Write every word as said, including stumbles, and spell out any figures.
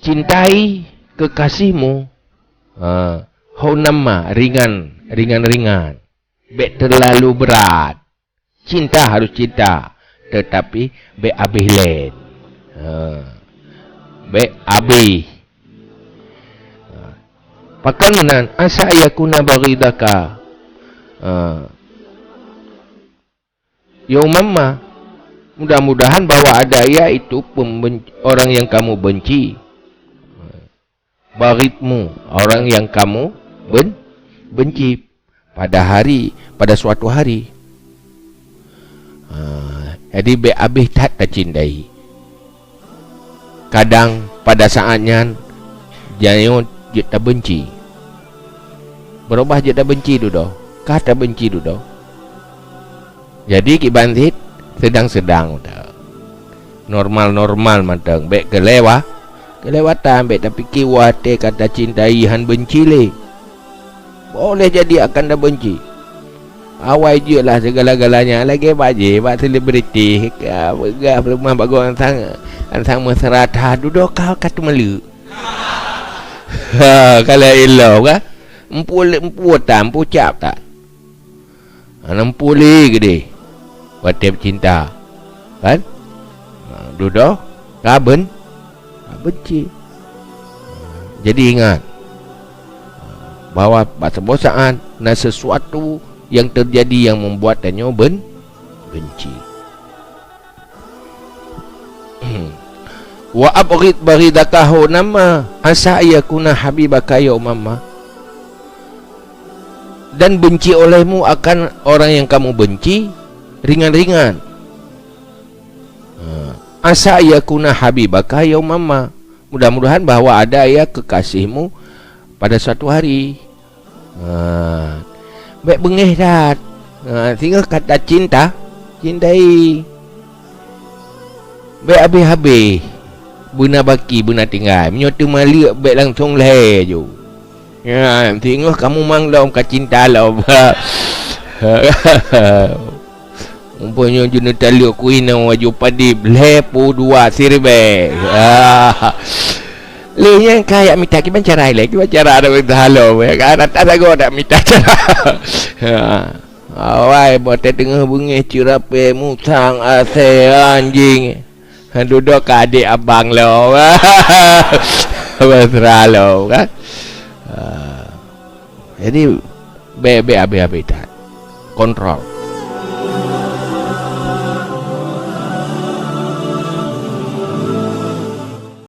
cintai kekasihmu, ha, hau nama ringan, ringan-ringan. Bèk terlalu berat. Cinta harus cinta, tetapi bèk abéh lén. Ha. Bèk abéh. Ha. Pakon meunan, asa yakuna baghidaka. Ha. Ya Umamah, mudah-mudahan bahwa ada ia itu pemben-, orang yang kamu benci. Baghidmu, orang yang kamu ben-, benci pada hari, pada suatu hari. Ha, jadi bèk abéh that tacintai. Kadang pada saat nyan, jinoe jeuet tabenci. Beurubah jeuet tabenci dudoe, ka tabenci dudoe. Jadi kiban cit sedang-sedang mantong. Normal-normal mantong, bèk keulewa-, keulewatan, bèk tapike watèe ka tacintai han benci lé. Boleh jadi akan tabenci. Awai jeuet lah segala-galanya lagèe bajèe bak selebriti, ka peugah peuleumah bak gobnyan sang, sang mesra that dudoe ka, ka teumeuleuek. Ha, ka lheueh ilong ka. Empu lé, empu tan, empu cap tan. Hana empu lé geudeh watèe cinta. Kan? Ha, dudoe ka ben-, ka benci. Jadi ingat bahwa bak saboh saat na sesuatu yang terjadi yang membuat tanyoe ben-, benci. Wa abghid baghidaka hau nama asa yakuna habibaka ya Umamah. Dan benci olehmu akan orang yang kamu benci ringan-ringan. Ha. Asa yakuna habibaka ya Umamah. Mudah-mudahan bahwa ada ia kekasihmu pada suatu hari. Ha. Bèk beungéh that. Ha, singoh ka tacinta, cintai. Bèk abéh-abéh beuna baki, beuna tinggai. Meunyoe teuma leuek, bèk langsong lhèe ju. Ya, singoh kamu mang lom ka cinta lom. Mumpung nyoe jeuet neutaleuek ku inoe aju padib lhèe peuet dua siribèe. Ah. Lé nyan ka jak mita kiban cara ilèe, kiban cara dak mita halo, ya kan? Ata sagoe dak mita cara. Ha. Awai, boh teuteungoh beungéh ceurapée musang asèe anjing. Dudoe ka adék abang lom. Mesra lom kan? Ha. Jadi, bèk, bèk abéh-abéh that. Kontrol.